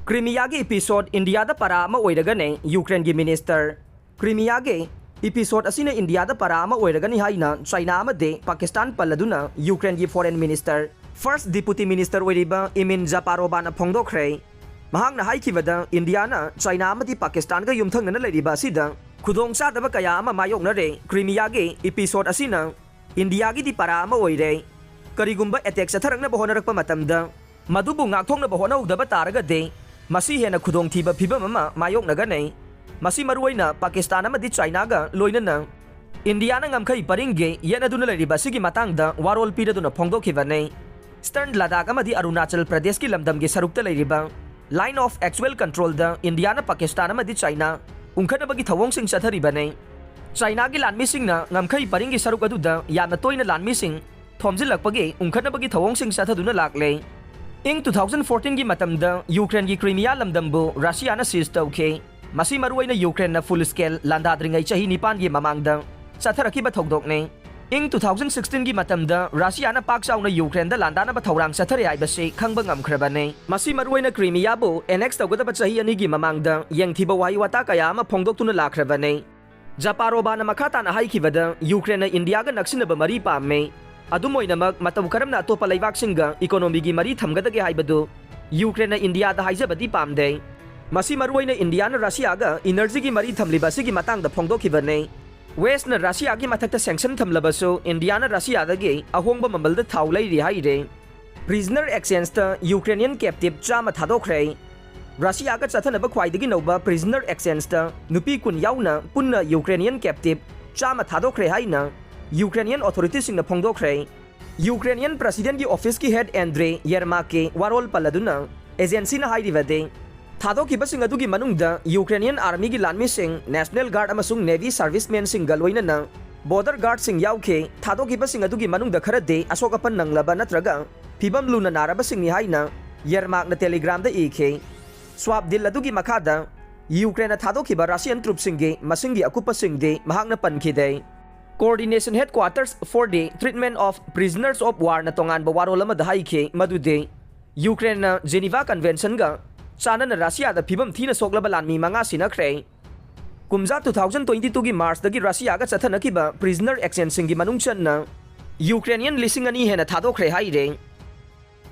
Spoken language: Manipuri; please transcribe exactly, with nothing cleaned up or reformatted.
ꯀ꯭ꯔꯤꯃꯤꯌꯥꯒꯤ ꯏꯄꯤꯁꯣꯗ ꯏꯟꯗꯤꯌꯥꯗ ꯄꯔꯥ ꯑꯃ ꯑꯣꯏꯔꯒꯅꯤ, ꯌꯨꯀ꯭ꯔꯦꯟꯒꯤ ꯃꯤꯅꯤꯁꯇꯔ꯫ ꯀ꯭ꯔꯤꯃꯤꯌꯥꯒꯤ ꯏꯄꯤꯁꯣꯗ ꯑꯁꯤꯅ ꯏꯟꯗꯤꯌꯥꯗ ꯄꯔꯥ ꯑꯃ ꯑꯣꯏꯔꯒꯅꯤ ꯍꯥꯏꯅ ꯆꯥꯏꯅꯥ ꯑꯃꯗꯤ ꯄꯥꯀꯤꯁꯇꯥꯟ ꯄꯜꯂꯗꯨꯅ ꯌꯨꯀ꯭ꯔꯦꯟꯒꯤ foreign minister, first deputy minister ꯑꯣꯏꯔꯤꯕ ꯏꯃꯤꯟ ꯖꯄꯥꯔꯣꯕꯥꯅ ꯐꯣꯡꯗꯣꯛꯈ꯭ꯔꯦ꯫ ꯃꯍꯥꯛꯅ ꯍꯥꯏꯈꯤꯕꯗ, ꯏꯟꯗꯤꯌꯥꯅ ꯆꯥꯏꯅꯥ ꯑꯃꯗꯤ ꯄꯥꯀꯤꯁꯇꯥꯟꯒ ꯌꯨꯝꯊꯪꯅꯅ ꯂꯩꯔꯤꯕ ꯑꯁꯤꯗ ꯈꯨꯗꯣꯡꯆꯥꯗꯕ ꯀꯌꯥ ꯑꯃ ꯃꯥꯌꯣꯛꯅꯔꯦ꯫ ꯀ꯭ꯔꯤꯃꯤꯌꯥꯒꯤ ꯏꯄꯤꯁꯣꯗ ꯑꯁꯤꯅ ꯏꯟꯗꯤꯌꯥꯒꯤꯗꯤ ꯄꯔꯥ ꯑꯃ ꯑꯣꯏꯔꯦ꯫ ꯀꯔꯤꯒꯨꯝꯕ ꯑꯦꯇꯦꯛ ꯆꯠꯊꯔꯛꯅꯕ ꯍꯣꯠꯅꯔꯛꯄ ꯃꯇꯝꯗ ꯃꯗꯨꯕꯨ ꯉꯥꯛꯊꯣꯛꯅꯕ ꯍꯣꯠꯅꯍꯧꯗꯕ ꯇꯥꯔꯒꯗꯤ ꯃꯁꯤ ꯍꯦꯟꯅ ꯈꯨꯗꯣꯡꯊꯤꯕ ꯐꯤꯚꯝ ꯑꯃ ꯃꯥꯌꯣꯛꯅꯒꯅꯤ꯫ ꯃꯁꯤ ꯃꯔꯨꯑꯣꯏꯅ ꯄꯥꯀꯤꯁꯇꯥꯟ ꯑꯃꯗꯤ ꯆꯥꯏꯅꯥꯒ ꯂꯣꯏꯅꯅ ꯏꯟꯗꯤꯌꯥꯅ ꯉꯝꯈꯩ ꯄꯔꯤꯡꯒꯤ ꯌꯦꯠꯅꯗꯨꯅ ꯂꯩꯔꯤꯕ ꯑꯁꯤꯒꯤ ꯃꯇꯥꯡꯗ ꯋꯥꯔꯣꯜ ꯄꯤꯔꯗꯨꯅ ꯐꯣꯡꯗꯣꯛꯈꯤꯕꯅꯤ꯫ ꯏꯁꯇꯔꯟ ꯂꯗꯥꯈ ꯑꯃꯗꯤ ꯑꯔꯨꯅꯥꯆꯜ ꯄ꯭ꯔꯗꯦꯁꯀꯤ ꯂꯝꯗꯝꯒꯤ ꯁꯔꯨꯛꯇ ꯂꯩꯔꯤꯕ ꯂꯥꯏꯟ ꯑꯣꯐ ꯑꯦꯛꯆꯨꯑꯦꯜ ꯀꯟꯇ꯭ꯔꯣꯜꯗ ꯏꯟꯗꯤꯌꯥꯅ ꯄꯥꯀꯤꯁꯇꯥꯟ ꯑꯃꯗꯤ ꯆꯥꯏꯅꯥ ꯎꯪꯈꯠꯅꯕꯒꯤ ꯊꯧꯑꯣꯡꯁꯤꯡ ꯆꯠꯊꯔꯤꯕꯅꯤ꯫ ꯆꯥꯏꯅꯥꯒꯤ ꯂꯥꯟꯃꯤꯁꯤꯡꯅ ꯉꯝꯈꯩ ꯄꯔꯤꯡꯒꯤ ꯁꯔꯨꯛ ꯑꯗꯨꯗ ꯌꯥꯝꯅ ꯇꯣꯏꯅ ꯂꯥꯟꯃꯤꯁꯤꯡ ꯊꯣꯝꯖꯤꯜꯂꯛꯄꯒꯤ ꯎꯪꯈꯠꯅꯕꯒꯤ ꯊꯧꯑꯣꯡꯁꯤꯡ ꯆꯠꯊꯗꯨꯅ ꯂꯥꯛꯂꯦ꯫ ꯏꯪ ꯇꯨ ꯊꯥꯎꯖꯟ ꯐꯣꯔꯇꯤꯟꯒꯤ ꯃꯇꯝꯗ ꯌꯨꯀ꯭ꯔꯦꯟꯒꯤ ꯀ꯭ꯔꯤꯃꯤꯌꯥ ꯂꯝꯗꯝꯕꯨ ꯔꯁꯤꯌꯥꯅ ꯁꯤꯖ ꯇꯧꯈꯤ꯫ ꯃꯁꯤ ꯃꯔꯨꯑꯣꯏꯅ ꯌꯨꯀ꯭ꯔꯦꯟꯅ ꯐꯨꯜ ꯁ꯭ꯀꯦꯜ ꯂꯥꯟꯗꯥꯗ꯭ꯔꯤꯉꯩ ꯆꯍꯤ ꯅꯤꯄꯥꯟꯒꯤ ꯃꯃꯥꯡꯗ ꯆꯠꯊꯔꯛꯈꯤꯕ ꯊꯧꯗꯣꯛꯅꯤ꯫ ꯏꯪ ꯇꯨ ꯊꯥꯎꯖꯟ ꯁꯤꯛꯁꯇꯤꯟꯒꯤ ꯃꯇꯝꯗ ꯔꯁꯤꯌꯥꯅ ꯄꯥꯛ ꯆꯥꯎꯅ ꯌꯨꯀ꯭ꯔꯦꯟꯗ ꯂꯥꯟꯗꯥꯅꯕ ꯊꯧꯔꯥꯡ ꯆꯠꯊꯔꯦ ꯍꯥꯏꯕꯁꯤ ꯈꯪꯕ ꯉꯝꯈ꯭ꯔꯕꯅꯤ꯫ ꯃꯁꯤ ꯃꯔꯨꯑꯣꯏꯅ ꯀ꯭ꯔꯤꯃꯤꯌꯥꯕꯨ ꯑꯦꯅꯦꯛꯁ ꯇꯧꯒꯗꯕ ꯆꯍꯤ ꯑꯅꯤꯒꯤ ꯃꯃꯥꯡꯗ ꯌꯦꯡꯊꯤꯕ ꯋꯥꯍꯩ ꯋꯥꯇꯥ ꯀꯌꯥ ꯑꯃ ꯐꯣꯡꯗꯣꯛꯇꯨꯅ ꯂꯥꯛꯈ꯭ꯔꯕꯅꯤ꯫ ꯖꯄꯥꯔꯣꯕꯥꯅ ꯃꯈꯥ ꯇꯥꯅ ꯍꯥꯏꯈꯤꯕꯗ, ꯌꯨꯀ꯭ꯔꯦꯟꯅ ꯏꯟꯗꯤꯌꯥꯒ ꯅꯛꯁꯤꯟꯅꯕ ꯃꯔꯤ ꯄꯥꯝꯃꯤ꯫ ꯑꯗꯨꯝ ꯑꯣꯏꯅꯃꯛ, ꯃꯇꯧ ꯀꯔꯝꯅ ꯑꯇꯣꯞꯄ ꯂꯩꯕꯥꯛꯁꯤꯡꯒ ꯏꯀꯣꯅꯣꯃꯤꯒꯤ ꯃꯔꯤ ꯊꯝꯒꯗꯒꯦ ꯍꯥꯏꯕꯗꯨ ꯌꯨꯀ꯭ꯔꯦꯟꯅ ꯏꯟꯗꯤꯌꯥꯗ ꯍꯥꯏꯖꯕꯗꯤ ꯄꯥꯝꯗꯦ꯫ ꯃꯁꯤ ꯃꯔꯨꯑꯣꯏꯅ ꯏꯟꯗꯤꯌꯥꯅ ꯔꯁꯤꯌꯥꯒ ꯏꯅꯔꯖꯤꯒꯤ ꯃꯔꯤ ꯊꯝꯂꯤꯕ ꯑꯁꯤꯒꯤ ꯃꯇꯥꯡꯗ ꯐꯣꯡꯗꯣꯛꯈꯤꯕꯅꯤ꯫ ꯋꯦꯁ꯭ꯠꯅ ꯔꯁꯤꯌꯥꯒꯤ ꯃꯊꯛꯇ ꯁꯦꯡꯁꯟ ꯊꯝꯂꯕꯁꯨ, ꯏꯟꯗꯤꯌꯥꯅ ꯔꯁꯤꯌꯥꯗꯒꯤ ꯑꯍꯣꯡꯕ ꯃꯃꯜꯗ ꯊꯥꯎ ꯂꯩꯔꯤ ꯍꯥꯏꯔꯦ꯫ ꯄ꯭ꯔꯤꯖꯅꯔ ꯑꯦꯛꯁꯆꯦꯟꯖꯇ ꯌꯨꯀ꯭ꯔꯦꯅꯤꯌꯟ ꯀꯦꯞꯇꯤꯞ ꯆꯥꯝꯃ ꯊꯥꯗꯣꯛꯈ꯭ꯔꯦ꯫ ꯔꯁꯤꯌꯥꯒ ꯆꯠꯊꯅꯕ ꯈ꯭ꯋꯥꯏꯗꯒꯤ ꯅꯧꯕ ꯄ꯭ꯔꯤꯖꯅꯔ ꯑꯦꯛꯁꯆꯦꯟꯖꯇ ꯅꯨꯄꯤ ꯀꯨꯟ ꯌꯥꯎꯅ ꯄꯨꯟꯅ ꯌꯨꯀ꯭ꯔꯦꯅꯤꯌꯟ ꯀꯦꯞꯇꯤꯞ ꯆꯥꯝꯃ ꯊꯥꯗꯣꯛꯈ꯭ꯔꯦ ꯍꯥꯏꯅ ꯌꯨꯀ꯭ꯔꯦꯅꯤꯌꯟ ꯑꯣꯊꯣꯔꯤꯇꯤꯁꯤꯡꯅ ꯐꯣꯡꯗꯣꯛꯈ꯭ꯔꯦ꯫ ꯌꯨꯀ꯭ꯔꯦꯅꯤꯌꯟ ꯄ꯭ꯔꯁꯤꯗꯦꯟꯒꯤ ꯑꯣꯐꯤꯁꯀꯤ ꯍꯦꯗ ꯑꯦꯟꯗ꯭ꯔꯦ ꯌꯦꯔꯃꯥꯛꯀꯤ ꯋꯥꯔꯣꯜ ꯄꯜꯂꯗꯨꯅ ꯑꯦꯖꯦꯟꯁꯤꯅ ꯍꯥꯏꯔꯤꯕꯗꯤ, ꯊꯥꯗꯣꯛꯈꯤꯕꯁꯤꯡ ꯑꯗꯨꯒꯤ ꯃꯅꯨꯡꯗ ꯌꯨꯀ꯭ꯔꯦꯅꯤꯌꯟ ꯑꯥꯔꯃꯤꯒꯤ ꯂꯥꯟꯃꯤꯁꯤꯡ, ꯅꯦꯁꯅꯦꯜ ꯒꯥꯔꯗ ꯑꯃꯁꯨꯡ ꯅꯦꯚꯤ ꯁꯔꯚꯤꯁꯃꯦꯟꯁꯤꯡꯒ ꯂꯣꯏꯅꯅ ꯕꯣꯔꯗꯔ ꯒꯥꯔꯗꯁꯤꯡ ꯌꯥꯎꯈꯤ꯫ ꯊꯥꯗꯣꯛꯈꯤꯕꯁꯤꯡ ꯑꯗꯨꯒꯤ ꯃꯅꯨꯡꯗ ꯈꯔꯗꯤ ꯑꯁꯣꯛ ꯑꯄꯟ ꯅꯪꯂꯕ ꯅꯠꯇ꯭ꯔꯒ ꯐꯤꯚꯝ ꯂꯨꯅ ꯅꯥꯔꯕꯁꯤꯡꯅꯤ ꯍꯥꯏꯅ ꯌꯦꯔꯃꯥꯛꯅ ꯇꯦꯂꯤꯒ꯭ꯔꯥꯝꯗ ꯏꯈꯤ꯫ ꯁ꯭ꯋꯥꯞ ꯗꯤꯜ ꯑꯗꯨꯒꯤ ꯃꯈꯥꯗ ꯌꯨꯀ꯭ꯔꯦꯟꯅ ꯊꯥꯗꯣꯛꯈꯤꯕ ꯔꯁꯤꯌꯟ ꯇ꯭ꯔꯨꯞꯁꯤꯡꯒꯤ ꯃꯁꯤꯡꯒꯤ ꯑꯀꯨꯞꯄꯁꯤꯡꯗꯤ ꯃꯍꯥꯛꯅ ꯄꯟꯈꯤꯗꯦ꯫ Coordination Headquarters for the Treatment of Prisoners of Warꯅ ꯇꯣꯉꯥꯟꯕ ꯋꯥꯔꯣꯜ ꯑꯃꯗ ꯍꯥꯏꯈꯤ ꯃꯗꯨꯗꯤ ꯌꯨꯀ꯭ꯔꯦꯟꯅ ꯖꯦꯅꯤꯚꯥ ꯀꯟꯚꯦꯟꯁꯟꯒ ꯆꯥꯟꯅꯅ ꯔꯁꯤꯌꯥꯗ ꯐꯤꯕꯝ ꯊꯤꯅ ꯁꯣꯛꯂꯕ ꯂꯥꯟꯃꯤ ꯃꯉꯥ ꯁꯤꯟꯅꯈ꯭ꯔꯦ꯫ ꯀꯨꯝꯖꯥ two thousand twenty twoꯒꯤ Marchꯇꯒꯤ ꯔꯁꯤꯌꯥꯒ ꯆꯠꯊꯅꯈꯤꯕ prisoner exchangeꯁꯤꯡꯒꯤ ꯃꯅꯨꯡ ꯆꯟꯅ Ukrainian ꯂꯤꯁꯤꯡ ꯑꯅꯤ ꯍꯦꯟꯅ ꯊꯥꯗꯣꯛꯈ꯭ꯔꯦ ꯍꯥꯏꯔꯦ꯫